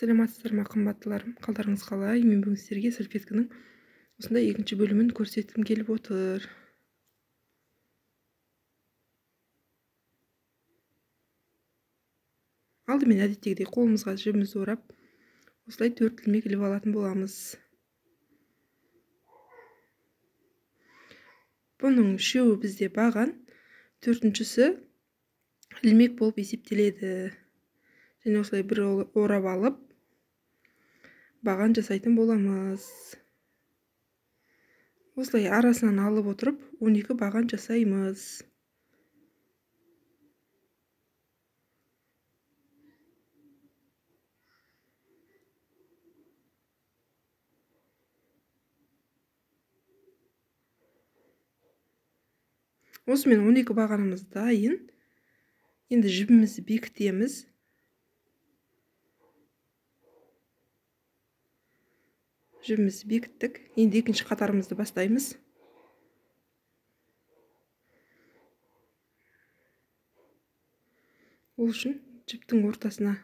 Саламатсыздар ма, қымбаттыларым? Қалдарыңыз қалай? Мен бүгін сіздерге салфетканың осындай екінші бөлімін көрсеткім келіп отыр. Алдымен әдеттегідей қолымызға жібімізді орап, осылай 4 ілмек іліп алатын боламыз. Бұның үшеуі бізде баған, төртіншісі ілмек болып есептеледі. Және осылай бір орап алып, баған жасайтын боламыз. Осылай арасынан алып отырып, 12 баған жасаймыз. Осымен 12 бағанымыз дайын. Енді жібімізді бекітеміз. Жібімізді бекіттік. Енді екінші қатарымызды бастаймыз. Ол үшін жіптің ортасына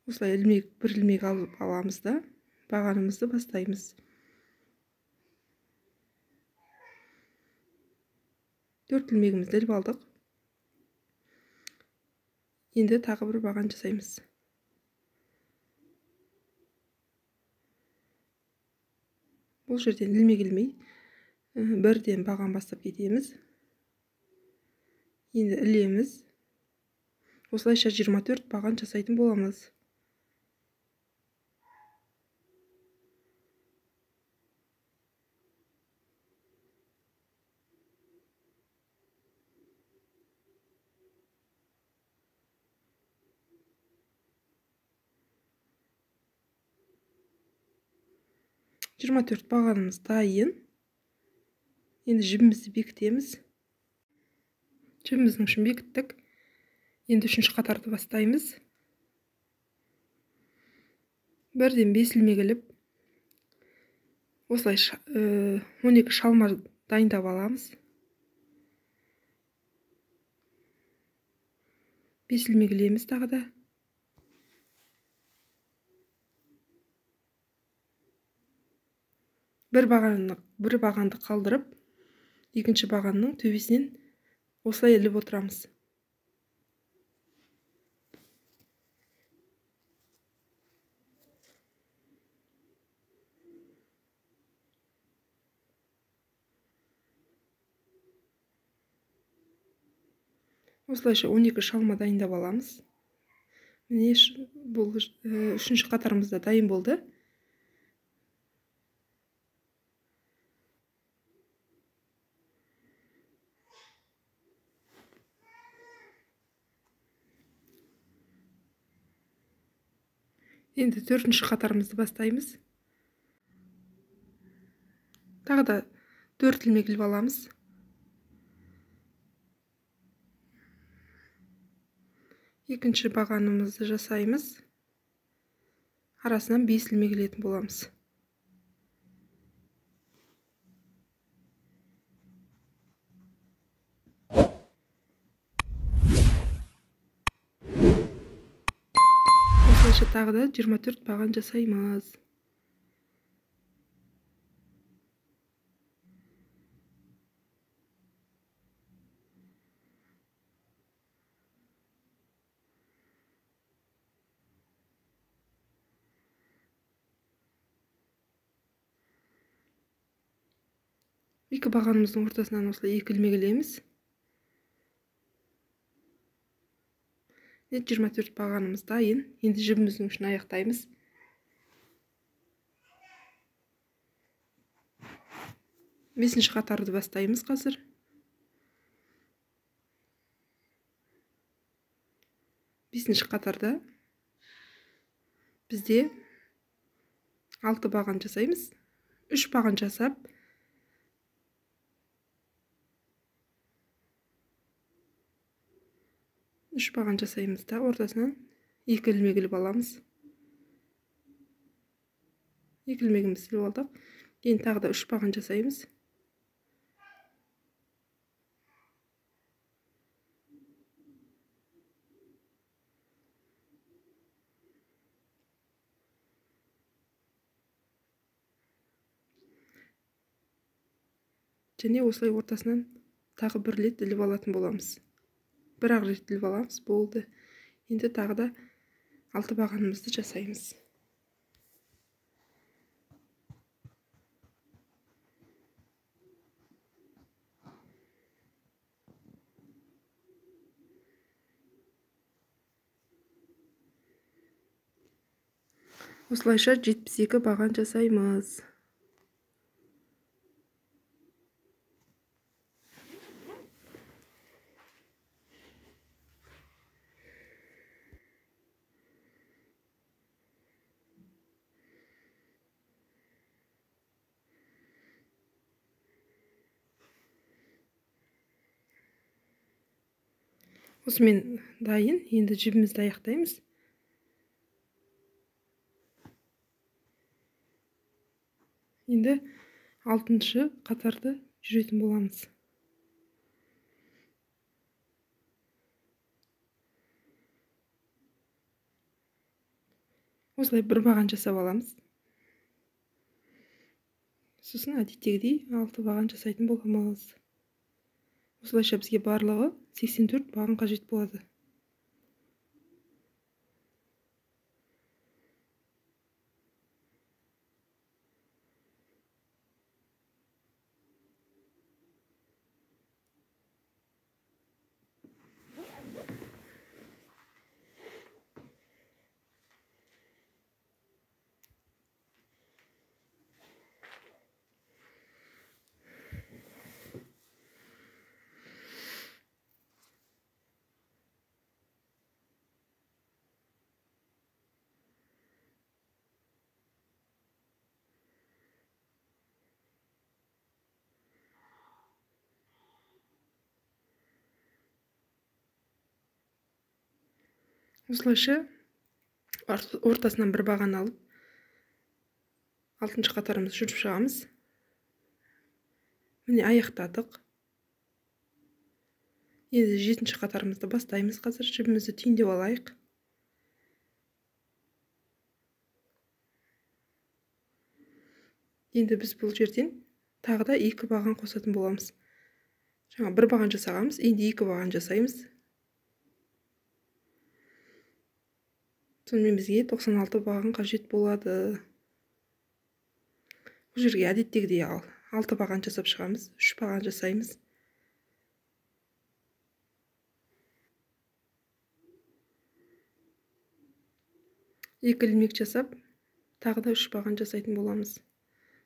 осылай ілмек, бір ілмек алып аламыз да, бағанымызды бастаймыз. 4 ілмегімізді іліп алдық. Енді тағы бір баған жасаймыз. Бұл жерден ілмек ілмей, бірден баған бастап кетеміз. Енді ілеміз. Осылайша 24 баған жасайтын боламыз. Жиырма төрт бағанымыз дайын. Енді жібімізді бекітеміз. Жібіміздің ұшын бекіттік. Енді үшінші қатарды бастаймыз. Бірден 5 ілмек іліп, осылай 12 шалма дайындап аламыз. 5 ілмек ілеміз тағы да. Бір бағанды қалдырып, екінші бағанның төбесінен осылай іліп отырамыз. Осылайша 12 шалма дайындап аламыз. Міне бұл үшінші қатарымызда дайын болды. Енді төртінші қатарымызды бастаймыз. Тағы да 4 ілмек іліп аламыз. Екінші бағанымызды жасаймыз. Арасынан 5 ілмек ілетін боламыз. Осылайша тағы да 24 баған жасаймыз. Екі бағанымыздың ортасынан осылай екі ілмек ілеміз. 24 бағанымыз дайын. Енді жібіміздің ұшын аяқтаймыз. Бесінші қатарды бастаймыз қазір. Бесінші қатарда бізде 6 баған жасаймыз. 3 баған жасап, 3 баған жасаймыз да, ортасынан 2 ілмек іліп аламыз. 2 ілмегімізді іліп алдық. Енді тағы да 3 баған жасаймыз. Және осылай ортасынан тағы бір рет іліп алатын боламыз. Бір-ақ рет іліп аламыз, болды. Енді тағы да 6 бағанымызды жасаймыз. Осылайша 72 баған жасаймыз. Осымен дайын. Енді жібімізді аяқтаймыз. Енді 6-шы қатарды жүретін боламыз. Осылай бір баған жасап аламыз. Сосын әдеттегідей 6 баған жасайтын боламыз. Осылайша бізге барлығы 84 баған қажет болады. Осылайша ортасынан бір баған алып, 6-шы қатарымызды жүріп шығамыз. Міне аяқтадық. Енді 7-ші қатарымызды бастаймыз. Қазір жібімізді түйіндеп алайық. Енді біз бұл жерден тағы да 2 баған қосатын боламыз. Жаңа бір баған жасағанбыз, енді 2 баған жасаймыз. Сонымен бізге 96 баған қажет болады. Бұл жерге әдеттегідей 6 баған жасап шығамыз, 3 баған жасаймыз. Екі ілмек жасап, тағы да 3 баған жасайтын боламыз.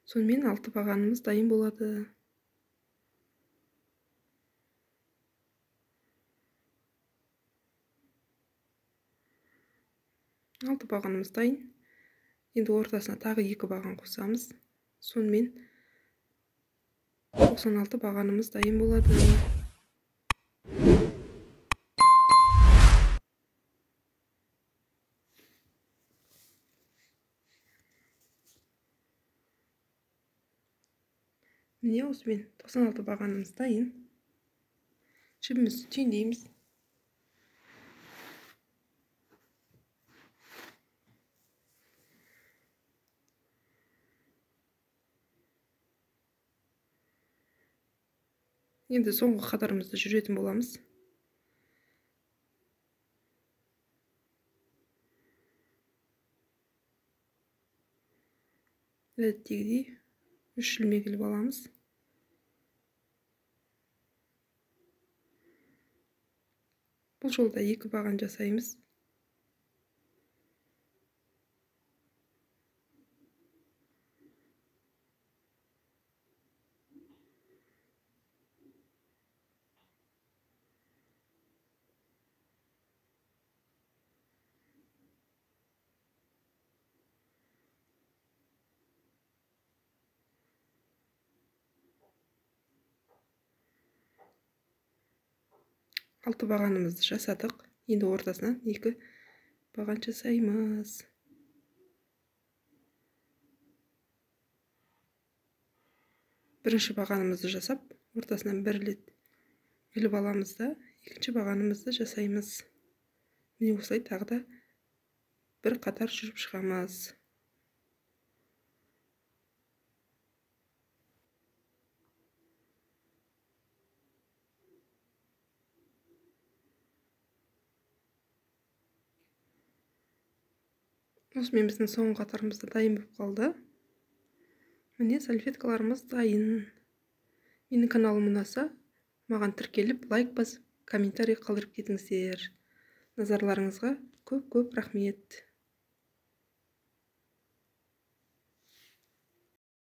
Сонымен 6 бағанымыз дайын болады. Алты бағанымыз дайын. Енді ортасына тағы 2 баған қосамыз. Сонымен 96 бағанымыз дайын болады. Міне осымен 96 бағанымыз дайын. Жібімізді түйіндейміз. Енді соңғы қатарымызды жүретін боламыз. Әдеттегідей 3 ілмек іліп аламыз. Бұл жолда 2 баған жасаймыз. Алты бағанымызды жасадық. Енді ортасынан 2 баған жасаймыз. Бірінші бағанымызды жасап, ортасынан бір рет іліп аламыз да, екінші бағанымызды жасаймыз. Міне осылай тағы да бір қатар жүріп шығамыз. Осымен біздің соңғы қатарымыз да дайын болып қалды. Міне, салфеткаларымыз дайын. Менің каналым ұнаса, маған тіркеліп, лайк басып, комментарий қалдырып кетіңіздер. Назарларыңызға көп көп рахмет.